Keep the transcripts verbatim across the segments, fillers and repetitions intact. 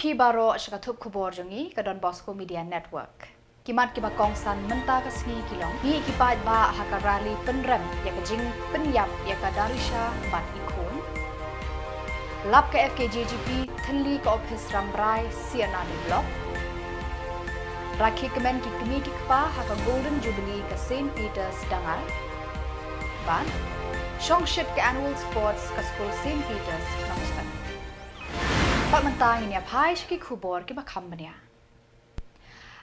Phi baroh sha ka thup khubor jong ngi ka Don Bosco Media Network. Ki mat kiba kongsan mynta ka sngi ki long: ngi ki paidbah ha ka rally pynrem ïa ka jingpynïap ïa ka Darisha bad i khun. Lap ka F K J G P thylli ka ophis Rambrai C N R D Block. Rakhe kmen ki kmie ki kpa ha ka Golden Jubilee ka Saint Peter's Dangar. Bad shong shit ka Annual Sports ka skul Saint Peter's Nongstoiñ. Bad mynta ngin ïa phai sha ki khubor kiba kham bniah.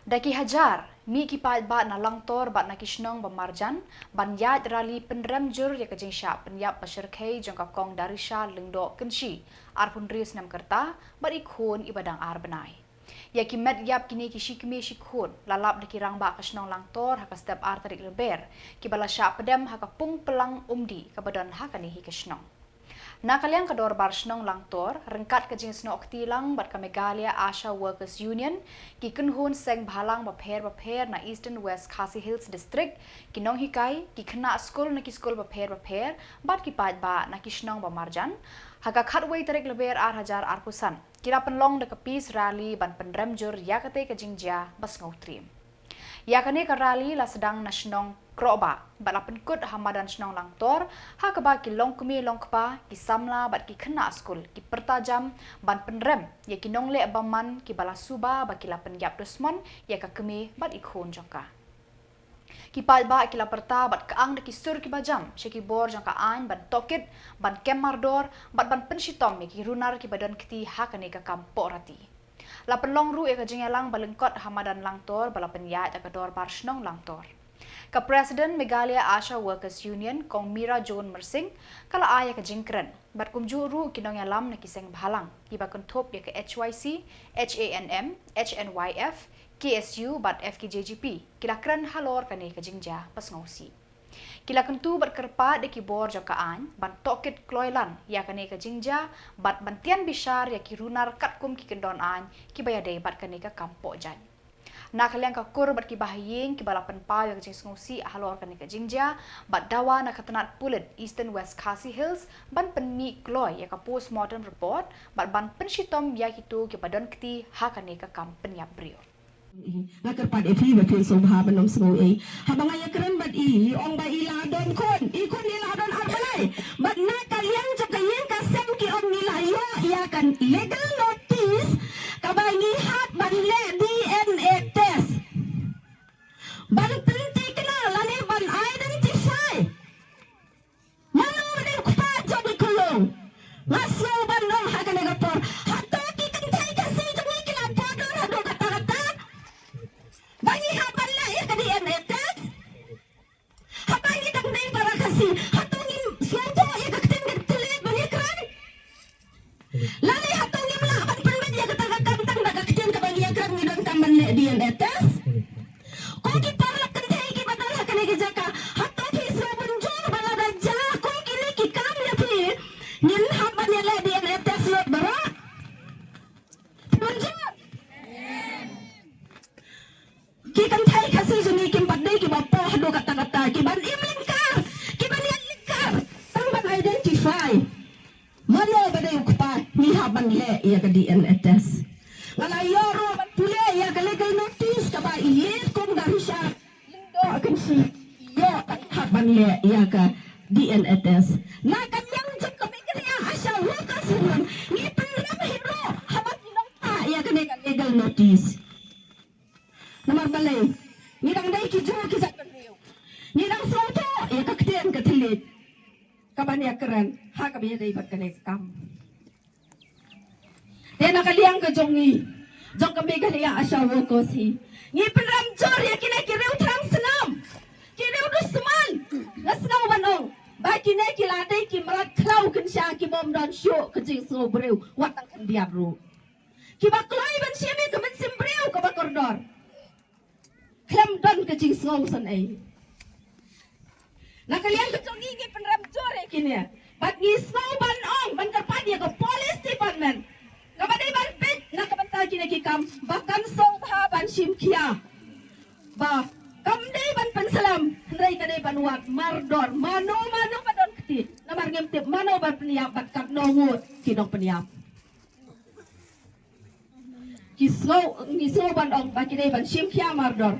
Da ki hajar mih ki paidbah na Langtor bad na ki shnong ba marjan ban ïaid rally pynrem jur ïa ka jingshah pynïap ba shyrkhei jong ka Kong Darisha Lyngdoh Kynshi, arphew hynriew snem ka rta, bad i khun iba dang ar bnai. Ïa ki met ïap kine ki shi kmie shi khun la lap da ki rangbah ka shnong Langtor ha ka step ar tarik Lber, kiba la shah pdem ha ka pung plang umdih kaba don ha kane hi ka shnong. Na ka liang ka Dorbar Shnong Langtor, ryngkat ka jingsnoh kti lang bad ka Meghalaya ASHA Workers Union, ki kynhun seng bhalang bapher bapher na Eastern West Khasi Hills District, ki nonghikai, ki khynnah skul na ki skul bapher bapher, bad ki paidbah na ki shnong ba marjan, ha ka khatwei tarik Lber ar hajar arphew san, ki la pynlong da ka peace rally ban pynrem jur ïa katei ka jingjia ba sngewtriem. Ïa kane ka rally la sdang na shnong Krohbah bad la pynkut ha madan shnong Langtor, ha kaba ki longkmie longkpa, ki samla bad ki khynnah skul ki pyrta jam ban pynrem ïa ki nongleh bymman kiba la suba ba ki la pynïap dusmon ïa ka kmie bad i khun jong ka. Ki paidbah ki la pyrta bad kyang da ki sur kiba jam sha ki bor jong ka aiñ ban tohkit, ban kem mardor bad ban pynshitom ïa ki runar kiba don kti ha kane ka kam pohrati. La pynlong ruh ïa ka jingïalang ba lyngkot ha madan Langtor ba la pynïaid da ka Dorbar Shnong Langtor. Ka President Meghalaya ASHA Workers Union, Kong Mira Joan Myrsing, ka la ai ïa ka jingkren bad kumjuh ruh ki nongïalam na ki seng bhalang kiba kynthup ïa ka H Y C, H A N M, H N Y F, K S U bad F K J G P, ki la kren halor kane ka jingjia ba sngewsih. Ki la kyntu bad kyrpad ïa ki bor jong ka aiñ ban tohkit kloi lang ïa kane ka jingjia bad ban tian bishar ïa ki runar katkum ki kyndon aiñ kiba ïadei bad kane ka kam poh jaiñ. Na ka liang ka kur bad ki bahaïing kiba la pynpaw ïa ka jingsngewsih halor kane ka jingjia bad dawa na ka tnat pulit Eastern West Khasi Hills ban pynmih kloi ïa ka postmortem report bad ban pynshitom ïa kito kiba don kti ha kane ka kam pynïap briew. Nga kyrpad ïa phi ba phin sngewbha ban ym sngew ei. Haba nga ïakren bad i, i ong ba i la don khun, i khun i la don ar bnai. Bad na ka liang jong ka ïing ka sem ki ong ngi la ïoh ïa ka legal notice kaba ngi hap ban leh D N A test. Ban pynthikna lane ban identify. Mano ba dei u kpa jong i khyllung? Nga sngew ban ong ha kane ka por, hato ki kynthei Khasi jong ngi ki la poi dur haduh katta katta ba ngi hap ban leh ïa ka D N A test? Haba ngi dang dei para Khasi, hato ngim sngewthuh ïa ka ktien ka thylliej ba ngi kren? Lane hato ngim lah ban pynbeit ïa kata ka kam tang da ka ktien kaba ngi ïakren ngi donkam ban leh D N A test? Ko ki paralok kynthei kiba don ha kane ka jaka, hato phi sngewbynjur ba lada jia kum kine ki kam ïa phi, ngin hap ban ïaleh D N A test lut baroh? Phi bynjur? Ki kynthei Khasi jong ngi kim pat dei kiba poi haduh katta katta, kiban im lyngkar, kiban ïaid lyngkar tang ban identify mano ba dei u kpa, ngi hap ban leh ïa ka D N A test. Nga la ïoh ruh ban pule ïa ka legal notice kaba i leit kum Darisha Lyngdoh Kynshi, ïoh ban hap ban leh ïa ka D N A test. Na ka liang jong ka Meghalaya ASHA Workers Union, ngi pynrem hi ruh haba ki long kpa ïa kane ka legal notice. Namar balei? Ngi dang dei ki jong ki jait bynriew. Ngi dang sngewthuh ïa ka ktien ka thylliej kaban ïakren ha kaba ïadei bad kane ka kam. Te na ka liang ka jong ngi, jong ka Meghalaya ASHA Workers hi, ngi pynrem jur ïa kine ki riew thrang snam, ki riew dusmon. Nga sngew ban ong ba kine ki la dei ki mrad khlaw kynsha, ki bym don shuh ka jingsngew briew wat tang khyndiat ruh. Kiba kloi ban shim ïa ka mynsiem briew kaba kordor. Khlem don ka jingsngew san ei. Na ka liang ka jong ngi ngi pynrem jur ïa kine. Bad ngi sngew ban ong ban kyrpad ïa ka police department kaba dei ban peit na ka bynta kine ki kam ba kan sngewbha ban shim khia. Ba kam dei ban pynslem, hynrei ka dei ban wad mardor mano mano ba don kti. Namar ngim tip mano ban pynïap bad katno ngut ki nongpynïap. ki sngew, ngi sngew ban ong ba ki dei ban shim khia mardor,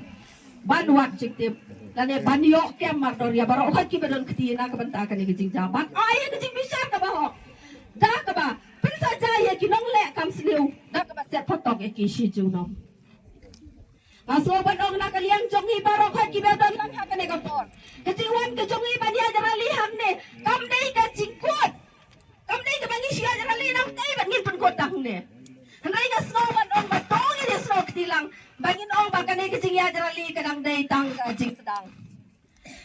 ban wad jingtip, lane ban ïoh kem mardor ïa baroh kiba don kti na ka bynta kane ka jingjia, ban ai ïa ka jingbishar kaba hok da kaba pynsaja ïa ki nongleh kam sniew da kaba set phatok ïa ki shi junom. Nga sngew ban ong na ka liang jong ngi baroh kiba don lang ha kane ka por, ka jingwan ka jong ngi ban ïaid rally hangne kam dei ka jingkut, kam dei kaba ngi shu ïaid rally nangtei bad ngin pynkut tang hangne. Hynrei nga sngew ban ong ba to ngin ïa sngew kti lang ba ngin ong ba kane ka jingïaid rally ka dang dei tang ka jingsdang.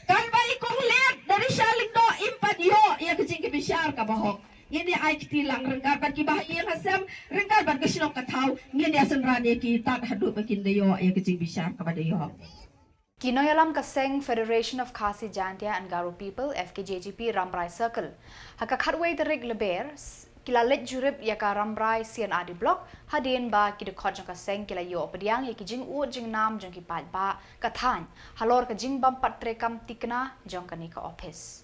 Kan ba i kong Lep da Risha Lyngdoh im pat ïoh ïa ka jingbishar kaba hok, ngin ïa ai kti lang ryngkat bad kiba ha ïing ha sem, ryngkat bad ka shnong ka thaw, ngin ïa synran ïa ki tad haduh ba kin da ïoh ïa ka jingbishar kaba da ïoh. Ki nongïalam ka seng Federation of Khasi Jaintia and Garo People, F K J G P, Rambrai Circle, ha ka khatwei tarik Lber, s-, ki la leit jurip ïa ka Rambrai C and R D Block hadien ba ki dkhot jong ka seng ki la ïoh pdiang ïa ki jingud jingnam jong ki paidbah ka thaiñ halor ka jingbym pat treikam thikna jong kane ka ophis.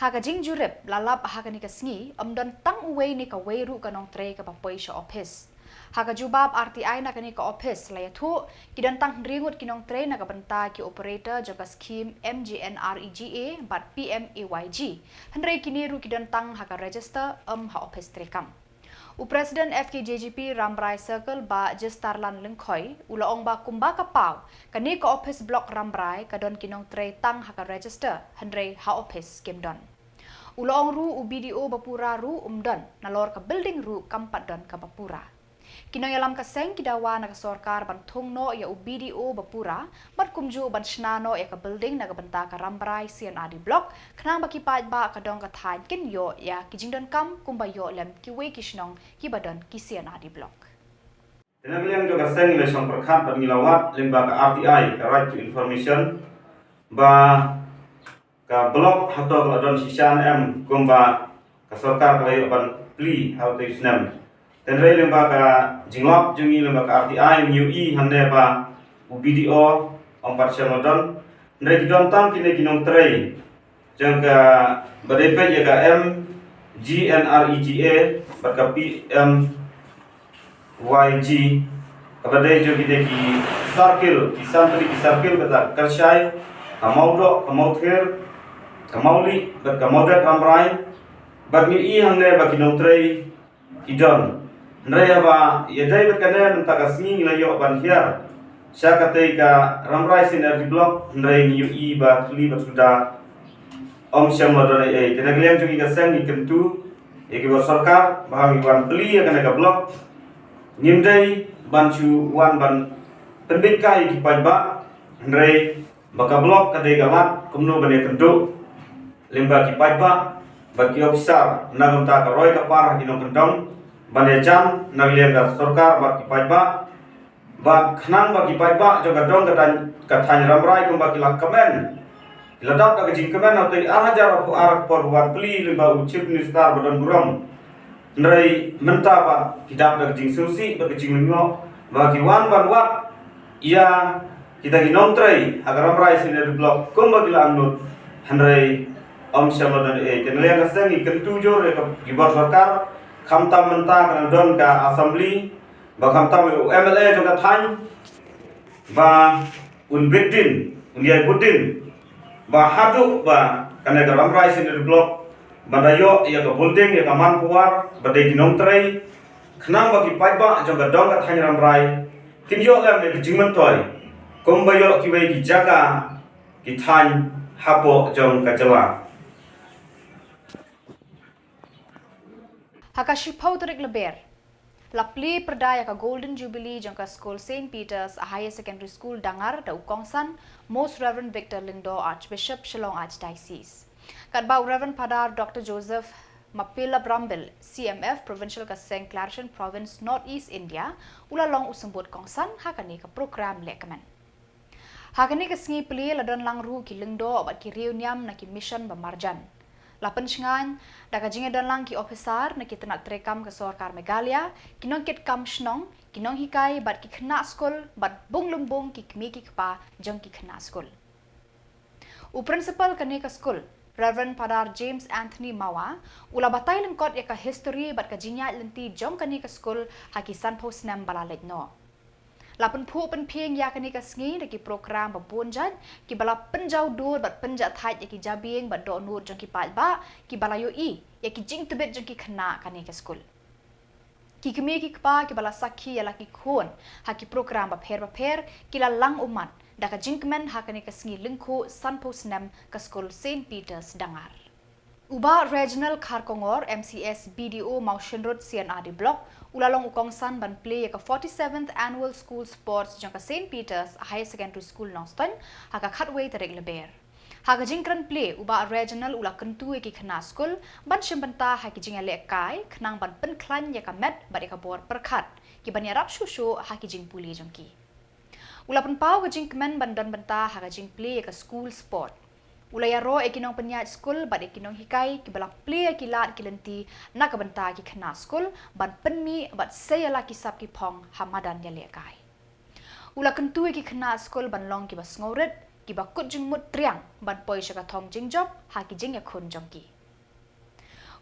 Ha ka jingjurip, la lap ha kane ka sngi, ym don tang uwei ne kawei ruh ka nongtrei kaba poi sha ophis. Ha ka jubab R T I na kane ka ophis, la ïathuh, ki don tang hynriew ngut ki nongtrei na ka bynta ki operator jong ka skhim M G N R E G A bad P M A Y G. Hynrei kine ruh ki don tang ha ka register, ym ha ophis treikam. U President F K J G P Rambrai Circle Bah Jistarlan Lyngkhoi, u la ong ba kumba ka paw, kane ka ophis block Rambrai ka don ki nongtrei tang ha ka register, hynrei ha ophis kim don. U la ong ruh u B D O ba pura ruh um don, nalor ka building ruh kam pat don kaba pura. Ki nongïalam ka seng ki dawa na ka sorkar ban thung noh ïa u B D O ba pura, bad kumjuh ban shna noh ïa ka building na ka bynta ka Rambrai C and R D Block, khnang ba ki paidbah ka dong ka thaiñ kin ïoh ïa ki jingdonkam kumba ïoh lem kiwei ki shnong kiba don ki C and R D Block. Te na ka liang jong ka seng ngi la shong pyrkhat bad ngi la wad lyngba ka R T I, ka Right to Information, ba ka block hato ka la don shisha ne em kumba ka sorkar ka la ïoh ban plie ha utei u snem. Hynrei lyngba ka jinglap jong ngi lyngba ka R T I ngi ïohi hangne ba u B D O ym pat shym la don. Hynrei ki don tang kine ki nongtrei jong ka ba dei peit ïa ka M G N R E G A bad ka P M Y G, kaba dei jong kine ki circle, ki san tylli ki circle kata ka Kyrshai, ka Mawdoh, ka Mawther, ka Mawlih bad ka Mawdet Rambrai. Bad ngi ïohi hangne ba ki nongtrei ki don. Hynrei haba ïadei bad kane mynta ka sngi ngi la ïoh ban hiar sha katei ka Rambrai C and R D Block, hynrei ngi ïohi ba thli bad suda ym shym la don ei ei. Te na ka liang jong ngi ka seng ngi kyntu ïa ki bor sorkar ba ha ngi wan plie ïa kane ka block, ngim dei ban shu wan ban pynbeit kai ïa ki paidbah, hynrei ba ka block ka dei ka lad kumno ban ïakynduh lyngba ki paidbah bad ki ophisar na ka bynta ka roi ka par ha ki nongkyndong, ban ïajan na ka liang ka sorkar bad ki paidbah. Bad khnang ba ki paidbah jong ka dong ka thaiñ, ka thaiñ Rambrai kumba ki la kmen, ki la dap da ka jingkmen ha utei ar hajar arphew ar ka por ba wan plie lyngba u Chief Minister ba don burom. Hynrei mynta ba ki dap da ka jingsngewsih bad ka jinglyngngoh ba ki wan ban wad ïa kita ki nongtrei ha ka Rambrai C and R D Block kumba ki la angnud, hynrei ym shym la don ei ei. Te na ka liang ka seng ngi kyntu jur ïa ki bor sorkar, khamtam mynta ka dang don ka assembly, ba khamtam u M L A jong ka thaiñ ba un bit din, un ïai bud din ba haduh ba kane ka Rambrai C and R D Block ban da ïoh ïa ka building, ïa ka manpower ba dei ki nongtrei, khnang ba ki paidbah jong ka dong ka thaiñ Rambrai kin ïoh lem ïa ka jingmyntoi kumba ïoh kiwei ki jaka ki thaiñ hapoh jong ka jylla. Ha ka shiphew tarik Lber, la plie pyrda ïa ka Golden Jubilee jong ka skul Saint Peter's Higher Secondary School Dangar da u kongsan Most Reverend Victor Lyngdoh, Archbishop Shillong Archdiocese. Katba u Reverend Father Doctor Joseph Mapilap Rambil, C M F Provincial ka seng Claretion Province, North East India, u la long u symbud kongsan ha kane ka program lehkmen. Ha kane ka sngi plie la don lang ruh ki lyngdoh bad ki riewniam na ki mission ba marjan. La pynshngaiñ da ka jingïadon lang ki ophisar na ki tnat treikam ka sorkar Meghalaya, ki nongkitkam shnong, ki nonghikai bad ki khynnah skul bad bun lymbung ki kmie ki kpa jong ki khynnah skul. U principal kane ka skul, Reverend Father James Anthony Mawa u la batai lyngkot ïa ka histori bad ka jingïaid lynti jong kane ka skul ha ki sanphew snem ba la leit noh. La pynphuh pynphieng ïa kane ka sngi da ki prokram ba bun jait ki ba la pynjaw dur bad pynjah thait ïa ki jabieng bad dohnud jong ki paidbah ki ba la ïohi ïa ki jingtbit jong ki khynnah kane ka skul. Ki kmie ki kpa ki ba la sakhi ïa la ki khun ha ki prokram bapher bapher ki la lang ummat da ka jingkmen ha kane ka sngi lyngkhuh sanphew snem ka skul Saint Peter's Dangar. U Bah Reginald Kharkongor, M C S B D O Mawshynrut C and R D Block, u la long u kongsan ban plie ïa ka forty-seventh Annual School Sports jong ka Saint Peter's Higher Secondary School Nongstoiñ ha ka khatwei tarik Lber. Ha ka jingkren plie, u Bah Reginald u la kyntu ïa ki khynnah skul ban shim bynta ha ki jingïalehkai khnang ban pynkhlaiñ ïa ka met bad ïa ka bor pyrkhat ki ban ïarap shuh shuh ha ki jingpule jong ki. U la pynpaw ka jingkmen ban don bynta ha ka jingplie ïa ka school sport. U la ïaroh ïa ki nongpynïaid skul bad ïa ki nonghikai ki ba la plie ïa ki lad ki lynti na ka bynta ki khynnah skul ban pynmih bad sei ïa la ki sap ki phong ha madan ïalehkai. U la kyntu ïa ki khynnah skul ban long ki ba sngewrit, ki ba kut jingmut triang ban poi sha ka thong jingjop ha ki jingïakhun jong ki.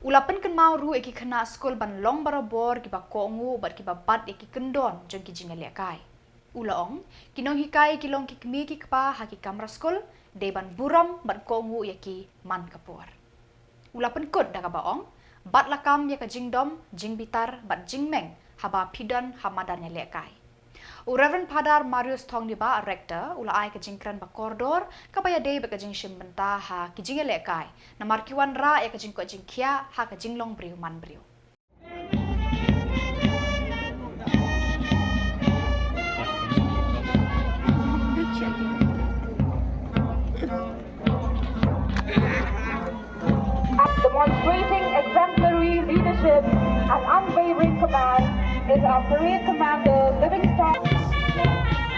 U la pynkynmaw ruh ïa ki khynnah skul ban long barabor ki ba kohnguh bad ki ba bat ïa ki kyndon jong ki jingïalehkai. U la ong, ki nonghikai ki long ki kmie ki kpa ha ki kamra skul, dei ban burom bad kohnguh ïa ki man ka por. U la pynkut da kaba ong, bat lakam ïa ka jingdom, jingbitar bad jingmeng haba phi don ha madan ïalehkai. U Reverend Father Marius Thongniba, Rector, u la ai ka jingkren ba kordor kaba ïadei bad ka jingshim bynta ha ki jingïalehkai namar ki wanrah ïa ka jingkoit jingkhiah ha ka jinglong briew man briew. Demonstrating exemplary leadership and unwavering command is our parade commander, Livingstone.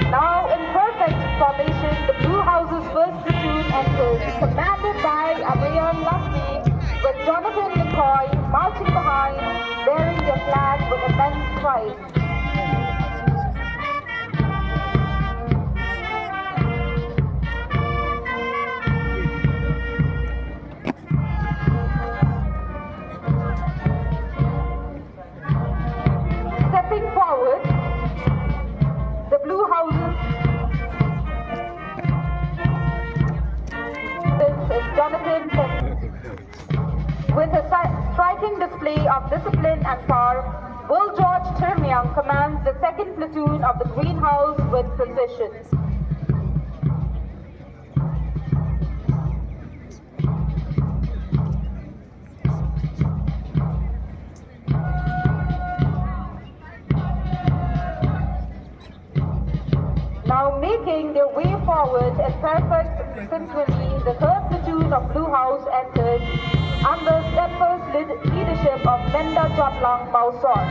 Now in perfect formation, the Blue House's first platoon enters, commanded by Abraham Lasmi, with Jonathan McCoy marching behind, bearing their flag with immense pride. Stepping forward, the Blue House's is Jonathan Pett. With a si- striking display of discipline and power, Will George Thirmyang commands the second platoon of the Green House with precision. Now making their way forward in perfect synchrony, the third platoon of Blue House enters under steadfast lead- leadership of Menda Jotlang Mawson.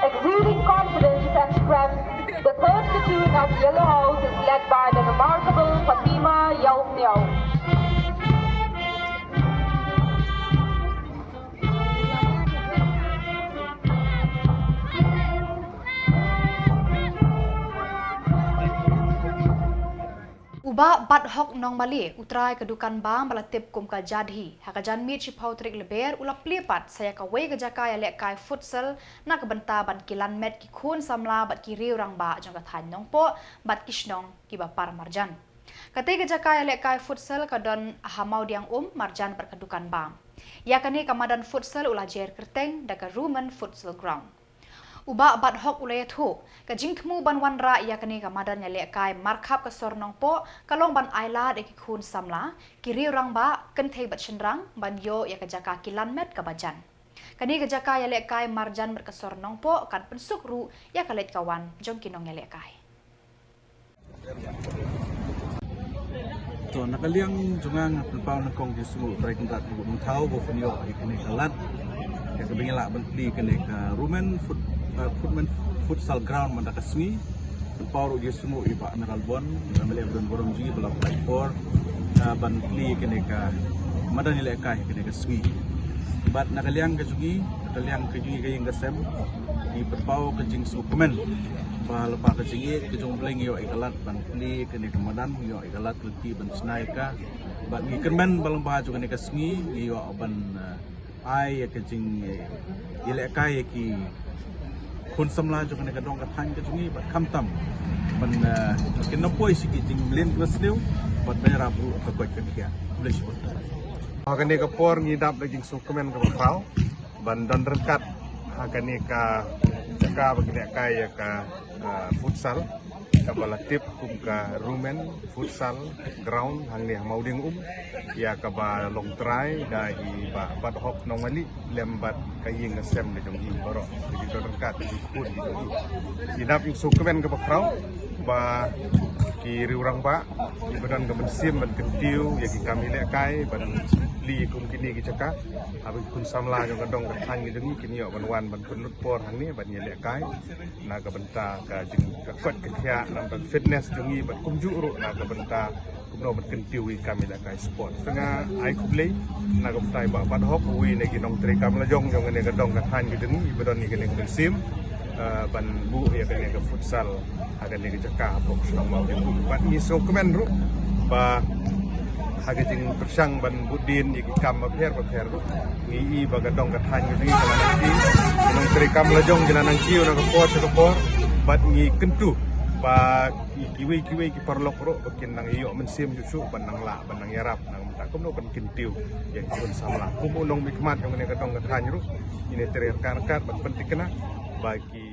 Exuding confidence and strength, the third platoon of Yellow House is led by the remarkable Fatima Yaw Miaw. U Bah Bathok Nongmale, u trai ka dukan bam ba la tip kum ka Jadhi, ha ka janmiet shiphew tarik Lber u la plie pat sa ïa kawei ka jaka ïalehkai futsal na ka bynta ban kilan met ki khun samla bad ki riew rangbah jong ka thaiñ Nongpoh bad ki shnong ki ba par marjan. Katei ka jaka ïalehkai futsal ka don ha Mawdiangum marjan bad ka dukan bam. Ïa kane ka madan futsal u la jer kyrteng da ka Rumen Futsal Ground. U Bah Bathok u la ïathuh, ka jingthmu ban wanrah ïa kane ka madan ïalehkai markhap ka sor Nongpoh ka long ban ailad ïa ki khun samla, ki riew rangbah, kynthei bad shynrang ban ïoh ïa ka jaka kilan met kaba jan. Kane ka jaka ïalehkai marjan bad ka sor Nongpoh kan pynsuk ruh ïa ka leit ka wan jong ki nongïalehkai. To, na ka liang jong nga, nga pynpaw nyngkong ïa u Trai Kynrad Nongbuh Nongthaw ba u pynïoh ïa kane ka lad, ïa kaba ngi lah ban plie kane ka Rumen Fut-, uh, Footmen Futsal Ground mynta ka sngi. Pynpaw ruh ïa u sngewbha ïa i Bah Honorable Bon, ïa ka MLA ba don burom jong ngi ba la pynlait por, ah, ban plie ïa kane ka madan ïalehkai, ïa kane ka sngi. Bad na ka liang ka jong ngi, na ka liang ka jong ngi ka ïing ka sem, ngi pynpaw ka jingsngewkmen ba lypa ka jingïeit ka jong U Blei ngi ïoh ïa ka lad ban plie ïa kane ka madan, ngi ïoh ïa ka lad lynti ban shna ïa ka. Bad ngi kyrmen ba lyngba jong kane ka sngi ngi ïoh ban, ah, ai ïa ka jing, eh, ïalehkai ïa ki khun samla jong kane ka dong ka thaiñ ka jong ngi bad khamtam ban, eh, kin nopoi sha ki jingmlien ki basniew bad ban ïarap ruh ka koit ka khiah. Khublei shibun. Ha kane ka por ngi dap da ka jingsngewkmen kaba khraw ban don ryngkat ha kane ka jaka ba ki lehkai ïa ka, eh, futsal, kaba la tip kum ka Rumen Futsal Ground hangne ha Mawdiengum, ïa kaba long trai da i Bah Badhok Nongmali lem bad ka ïing ka sem ka jong i baroh, ki don ryngkat ki khun ki jong i. Ngi dap jingsngewkmen kaba khraw ba ki riew rangbah kiba don ka mynsiem ban kyntiew ïa ki kam ïalehkai ban plie kum kine ki jaka, haba ki khun samla jong ka dong ka thaiñ ka jong ngi kin ïoh ban wan ban pynlut por hangne ban ïalehkai na ka bynta ka jing ka koit ka khiah, na ka bynta fitness jong ngi bad kumjuh ruh na ka bynta kumno ban kyntiew ïa ki kam ïalehkai sport. Te nga ai khublei na ka bynta i Bah Badhok, uwei na ki nongtrei kam la jong jong kane ka dong ka thaiñ ka jong ngi, ba don ïa kane ka mynsiem, eh, ban buh ïa kane ka futsal ha kane ka jaka hapoh ka shnong Mawdiengum. Bad ngi sngewkmen ruh ba ha ka jingpyrshang ban bud dien ïa ki kam bapher bapher ruh, ngi i ba ka dong ka thaiñ ka jong ngi ka la nang kiew, ki nongtrei kam la jong ki la nang kiew na ka por sha ka por, bad ngi kyntu ba ki, kiwei kiwei ki paralok ruh ba kin nang ïoh mynsiem shuh shuh ban nang lah ban nang ïarap na ka bynta kumno ban kyntiew ïa ki khun samla. Kum u nongmihkhmat jong kane ka dong ka thaiñ ruh, ngi trei ryngkat ryngkat ban pynthikna ba ki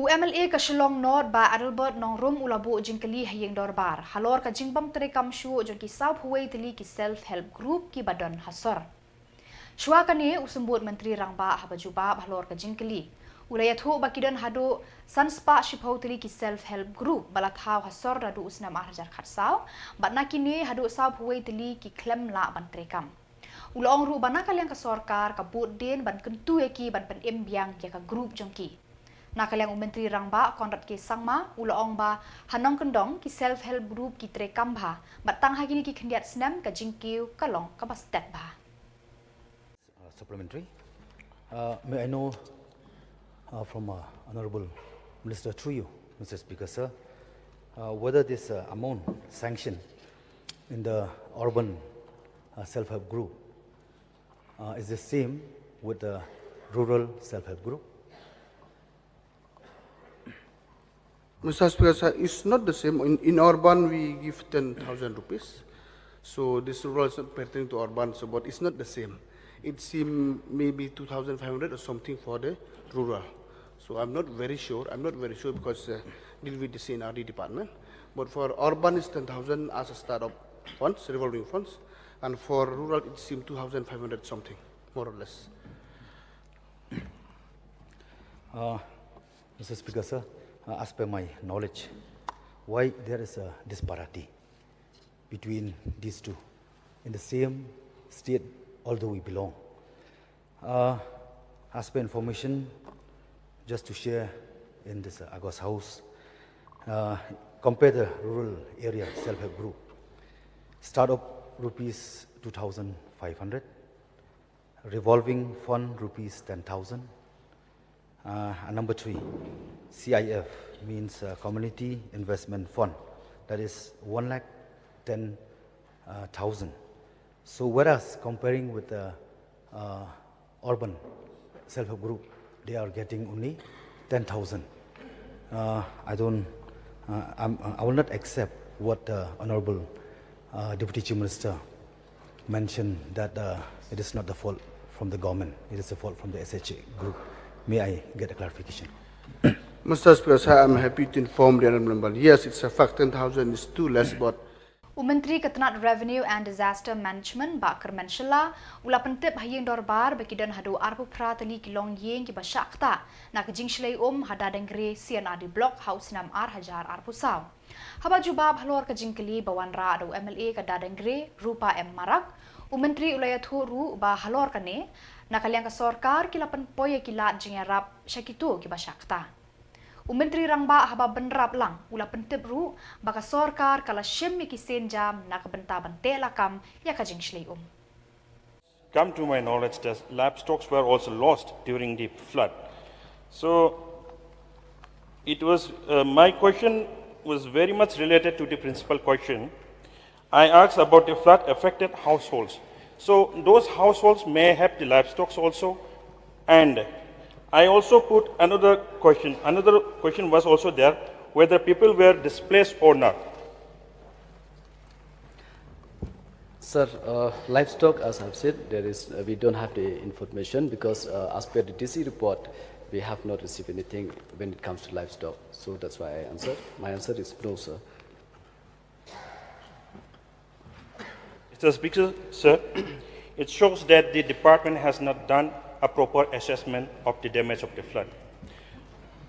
U M L A ka Shillong North Bah Adelbert Nongrum u la buh jingkylli ha ïing dorbar halor ka jingbym treikam shuh jong ki sawphew wei tylli ki self help group kiba don ha sor. Shuwa kane u symbud Myntri Rangbah haba jubab halor ka jingkylli, u la ïathuh ba ki don haduh san spah shiphew tylli ki self help group ba la thaw ha sor naduh u snem ar hajar khatsaw, bad na kine haduh sawphew wei tylli ki khlem lah ban treikam. U la ong ruh ba na ka liang ka sorkar ka bud dien ban kyntu ïa ki ban pynim biang ïa ka group jong ki. Na ka liang u Myntri Rangbah Conrad K Sangma u la ong ba ha nongkyndong ki self help group ki treikam bha, bad tang ha kine ki khyndiat snem ka jingkiew ka long kaba stet bha. Uh, supplementary. Uh, may I know, uh, from, uh, Honorable Minister through you, Mister Speaker, sir, uh, whether this, uh, amount sanctioned in the urban, uh, self-help group, uh, is the same with the rural self-help group? Mister Speaker, sir, it's not the same. In, in urban, we give ten thousand rupees. So this rural is not pertaining to urban, so but it's not the same. It seem maybe two thousand five hundred or something for the rural. So I'm not very sure. I'm not very sure because, uh, deal with the C and R D department. But for urban, it's ten thousand as a startup funds, revolving funds, and for rural, it seems two thousand five hundred something, more or less. Uh, Mister Speaker, sir, uh, as per my knowledge, why there is a disparity between these two in the same state, although we belong? Uh, as per information, just to share in this, uh, August House, uh, compare the rural area self-help group. Startup rupees two thousand five hundred, revolving fund rupees ten thousand, uh, and number three, C I F means, uh, Community Investment Fund, that is one lakh ten thousand. So whereas comparing with the, uh, urban self-help group, they are getting only ten thousand. Uh, I don't, uh, I'm, I will not accept what the Honorable, uh, Deputy Chief Minister mentioned, that, uh, it is not the fault from the government, it is the fault from the S H A group. May I get a clarification? Mister Speaker, sir, I'm happy to inform the Honourable Member. Yes, it's a fact, ten thousand is too less, but U Myntri ka tnad Revenue and Disaster Management, Bah Kyrmen Shylla, u la pyntip ha ïing dorbar ba ki don haduh arphew phra tylli ki longïing kiba shah ktah na ka jingshlei um ha Dadengre C and RD Block ha u snem ar hajar arphew saw. Haba jubab halor ka jingkylli ba wanrah da u MLA ka Dadengre, Rupa M Marak, u Myntri u la ïathuh ruh ba halor kane, na ka liang ka sorkar ki la pynpoi ïa ki lad jingïarap sha kito kiba shah ktah. U Myntri Rangbah haba bynrap lang u la pyntip ruh ba ka sorkar ka la shim ïa ki sienjam na ka bynta ban teh lakam ïa ka jingshlei um. Come to my knowledge, the livestocks were also lost during the flood. So it was uh, my question was very much related to the principal question. I asked about the flood affected households. So those households may have the livestocks also. And I also put another question. Another question was also there whether people were displaced or not. Sir, uh, livestock, as I've said, there is uh, we don't have the information because uh, as per the D C report, we have not received anything when it comes to livestock. So that's why I answer. My answer is no, sir. Mister Speaker, sir, it shows that the department has not done a proper assessment of the damage of the flood.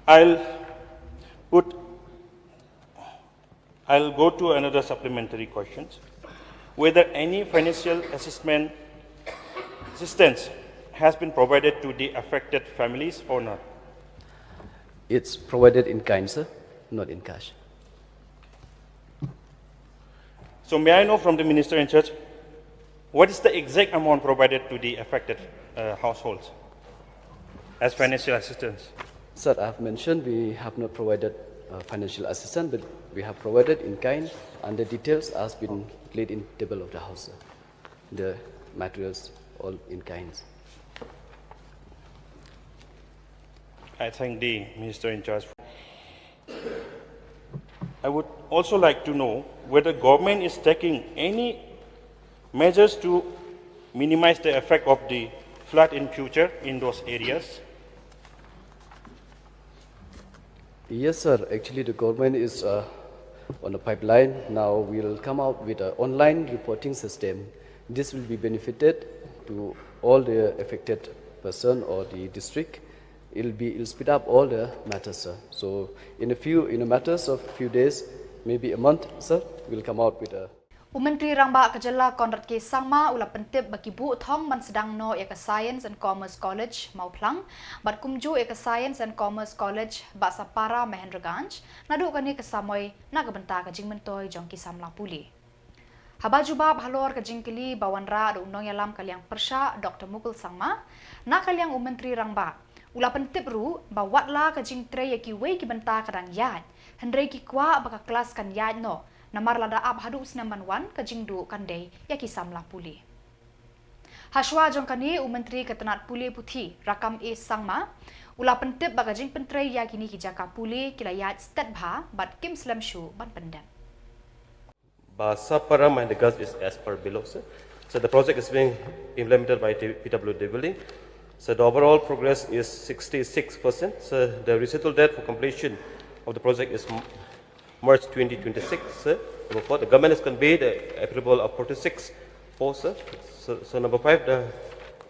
I'll put I'll go to another supplementary questions. Whether any financial assistance, assistance has been provided to the affected families or not? It's provided in kind, sir, not in cash. So may I know from the minister in charge, what is the exact amount provided to the affected uh, households as financial assistance? Sir, I have mentioned we have not provided uh, financial assistance, but we have provided in kind, and the details has been laid in table of the house, sir. The materials all in kinds. I thank the minister in charge. I would also like to know whether government is taking any measures to minimize the effect of the flood in future in those areas. Yes, sir. Actually, the government is uh, on a pipeline. Now we'll come out with an online reporting system. This will be benefited to all the affected person or the district. It'll be it'll speed up all the matters, sir. So in a few in a matters of few days, maybe a month, sir, we'll come out with a U Myntri Rangbah ka Jylla Conrad K Sangma u la pyntip ba ki buh thong ban sdang noh ïa ka Science and Commerce College Mawphlang bad kumjuh ïa ka Science and Commerce College Bahsapara Mahendraganj naduh kane ka samoi na ka bynta ka jingmyntoi jong ki samla pule. Haba jubab halor ka jingkylli ba wanrah da u nongïalam ka liang pyrshah Dr Mukul Sangma na ka liang u Myntri Rangbah u la pyntip ruh ba watla ka jingtrei ïa kiwei ki bynta ka dang ïaid hynrei ki kwah ba ka klas kan ïaid noh namar lada ap haduh u snem ban wan ka jingduh kan dei ïa ki samla pule. Hashwa jong kane u Myntri ka tnad pule puthi Rakkam A Sangma u la pyntip ba ka jingpyntrei ïa kine ki jaka pule ki la ïaid stet bha bad kim slem shuh ban pyndep. Bahsapara Mahendraganj is as per below, sir. So the project is being implemented by P W D building. So the overall progress is sixty-six percent. So the recital date for completion of the project is March twenty twenty-six, sir. Number four, the government has conveyed the approval of forty-six four, sir. So, so number five, the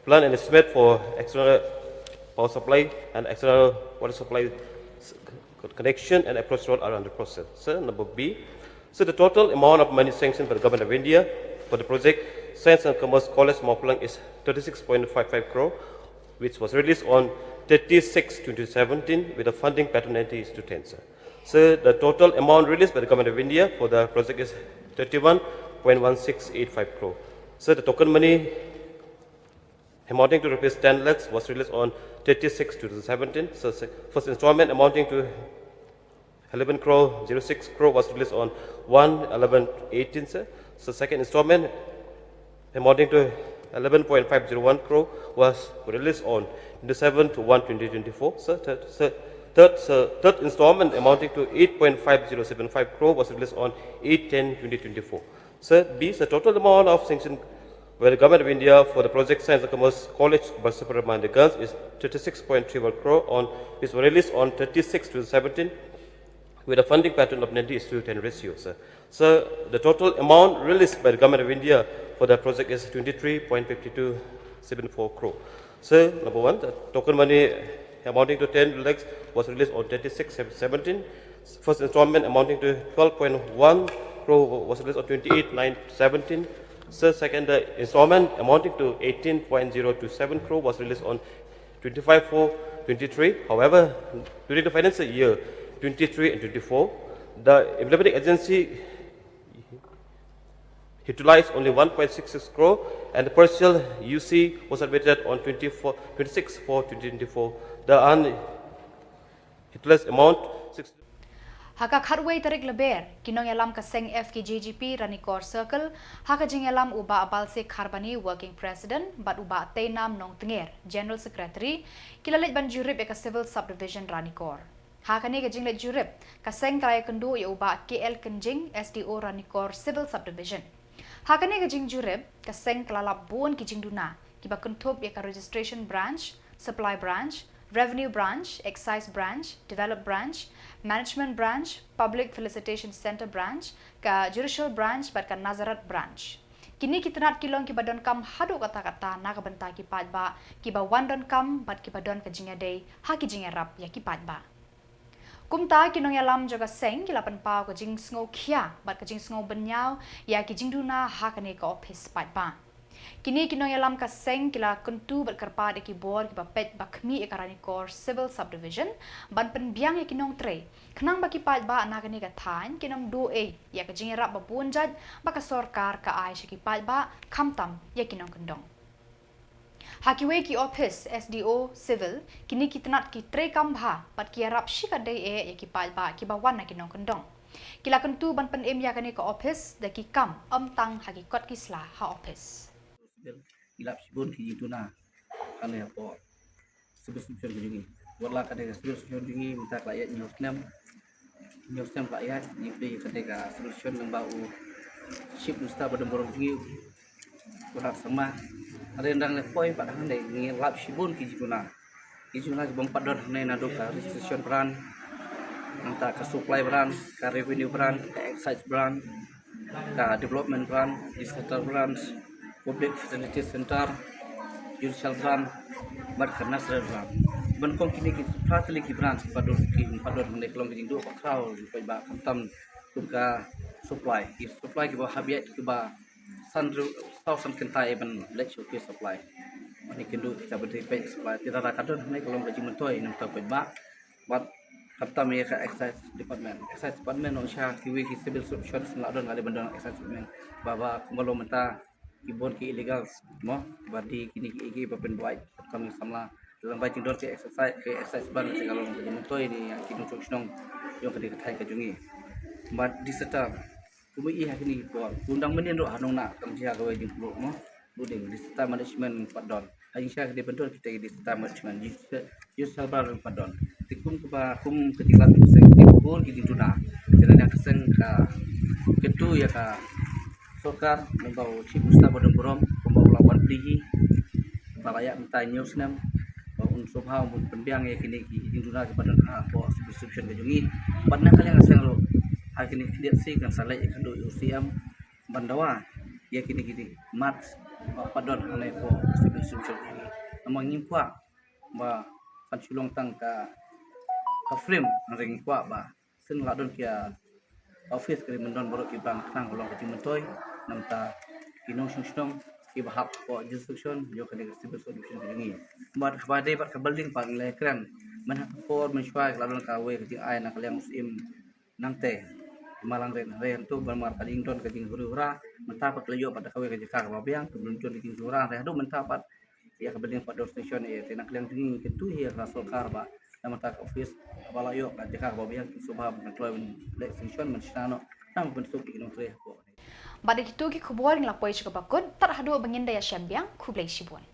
plan and estimate for external power supply and external water supply connection and approach road are under process. Sir, number B, so the total amount of money sanctioned by the Government of India for the project Science and Commerce College Mawphlang is thirty-six point five five crore, which was released on thirty-six twenty seventeen with a funding pattern ninety is to ten, sir. So the total amount released by the Government of India for the project is thirty-one point one six eight five crore. So the token money amounting to rupees ten lakhs was released on thirty-six twenty seventeen. So first installment amounting to eleven crore, zero six crore was released on one eleven eighteen, sir. So second installment amounting to eleven point five zero one crore was released on twenty-seven to one twenty twenty-four. Sir, third, sir, third, sir, third installment amounting to eight point five zero seven five crore was released on eight ten twenty twenty-four. Sir, B, the total amount of sanction where the Government of India for the project Science and Commerce College, Barsapara Mandiganj, is thirty-six point three one crore on, is released on thirty-six to seventeen, with a funding pattern of ninety is to ten ratio, sir. So the total amount released by the Government of India for the project is twenty-three point five two seven four crore. So number one, the token money amounting to ten lakhs was released on thirty-six seventeen. First installment amounting to twelve point one crore was released on twenty-eight nine seventeen. So second, the installment amounting to eighteen point zero two seven crore was released on twenty-five four twenty-three. However, during the financial year twenty-three and twenty-four, the implementing agency utilized only one point six six crore, and the partial U C was submitted on twenty-four, twenty-six four twenty twenty-four. The unutilized amount six. Ha ka khatwei tarik Lber, ki nongïalam ka seng F K J G P Ranikor Circle, ha ka jingïalam u Bah Balse Kharbani, Working President, bad u Bah Teinam Nongtnger, General Secretary, ki la leit ban jurip ïa ka Civil Subdivision Ranikor. Ha kane ka jingleit jurip, ka seng ka la ïakynduh ïa u Bah K L Kynjing, S D O Ranikor Civil Subdivision. Ha kane ka jingjurip, ka seng ka la lap bun ki jingduna kiba kynthup ïa ka Registration Branch, Supply Branch, Revenue Branch, Excise Branch, Develop Branch, Management Branch, Public Felicitation Centre Branch, ka Judicial Branch bad ka Nazareth Branch. Kine ki tnat ki long kiba donkam haduh katta katta na ka bynta ki paidbah kiba wan donkam bad kiba don ka jingïadei ha ki jingïarap ïa ki paidbah. Kumta, ki nongïalam jong ka seng ki la pynpaw ka jingsngewkhia bad ka jingsngewbynñiaw ïa ki jingduna ha kane ka ophis paidbah. Kine ki nongïalam ka seng ki la kyntu bad kyrpad ïa ki bor kiba peit ba khmih ïa ka Ranikor Civil Subdivision ban pynbiang ïa ki nongtrei, khnang ba ki paidbah na kane ka thaiñ kin ym duh ei ïa ka jingïarap ba bun jait ba ka sorkar ka ai sha ki paidbah, khamtam ïa ki nongkyndong. Ha kiwei ki ophis S D O Civil, kine ki tnat ki treikam bha bad ki ïarap shikatdei eh ïa ki paidbah kiba wan na ki nongkyndong. Ki la kyntu ban pynim ïa kane ka ophis da ki kam, ym tang ha ki kot ki sla ha ophis. Civil, ki lap shibun ki jingduna hangne hapoh Civil Subdivision ka jong ngi. Wat la kane ka Civil Subdivision jong ngi mynta ka la ïaid hynñiew snem. Hynñiew snem ka la ïaid, ngi plie kane ka Civil Subdivision lyngba u Chief Minister ba don burom jong ngi, Conrad Sangma. Hynrei dang leh poi pat hangne ngi lap shibun ki jingduna. Ki jingduna ki bym pat don hangne, naduh ka Registration Branch, nangta ka Supply Branch, ka Revenue Branch, ka Excise Branch, ka Development Branch, Disaster Branch, Public Facility Centre, Judicial Branch bad ka Nazareth Branch. Ban kong kine ki phra tylli ki branch kiba don, kiba don hangne ka long ka jingduh bakhraw jong ki paidbah, khamtam kum ka Supply. Ki Supply kiba hap ïaid kiba san hynriew, saw san kynta ban leit sha ki Supply. Hangne ki duh kita ba dei peit Supply. Te lada ka don hangne ka long ka jingmyntoi na ka bynta paidbah. Bad khamtam ïa ka Excise Department. Excise Department, nongshun kiwei ki Civil Subdivision la don, nga dei ban don Excise Department. Ba, ba kumba long mynta ki bun ki illegals, mo, ba dei kine kiei kiei ba pynbuaid kam samla. Lada bai jingdon ki Excise, ki Excise Branch, sa ka long ka jingmyntoi ïa ki nongshong shnong jong kane ka thaiñ ka jong ngi. Bad Disaster, kumba i ha kine ki por, kumba dang mynnin ruh ha Nongnah, kam jia kawei jingpluh, mo. Buding Disaster Management pat don. Ha jingshisha ka dei ban don kita ki Disaster Management, Judicial Branch pat don. Te kum kaba, kum ka jinglat ka seng, ki bun ki jingduna. Te na ka seng ka kyntu ïa ka sorkar, lyngba u Chief Minister ba don burom, kumba u la wan plie hi, ba la ïaid mynta hynñiew snem, ba un sngewbha un pynbiang ïa kine ki jingduna kiba don hapoh Civil Subdivision ka jong ngi. Bad na ka liang ka seng ruh, ha kine ki khyndiat sngi kan sa leit ïakynduh ïa u C M ban dawa ïa kine ki mat ba pat don hangne hapoh Civil Subdivision ka jong ngi. Namar ngim kwah ba kan shu long tang ka, ka frame, hynrei ngi kwah ba shen la don ki office ka dei ban don baroh ki bang, khnang ka long ka jingmyntoi na ka bynta ki nongshong shnong kiba hap hapoh jurisdiction jong kane ka Civil Subdivision ka jong ngi. Bad kaba dei bad ka building pat ngi la ïakren mynha ka por mynshuwa, ka la don kawei ka jingai na ka liang u Syiem Nangtei Malang Rit, hynrei hangto ba namar ka jingdon ka jinghuri hura, mynta pat ka la ïoh pat da kawei ka jaka kaba biang, ka building ka jinghuri hura, hynrei haduh mynta pat ïa ka building pat don sanction ïa, te na ka liang jong ngi ngi kyntu ïa ka sorkar ba na mynta ka office ba la ïoh ka jaka kaba biang, ki sngewbha ban kloi ban leh sanction ban shna noh, khnang ban suk ïa ki nongtrei hapoh. Bad da kito ki khubor ngi la poi sha kaba kut, tad haduh ba ngin da ïashem biang, khublei shibun.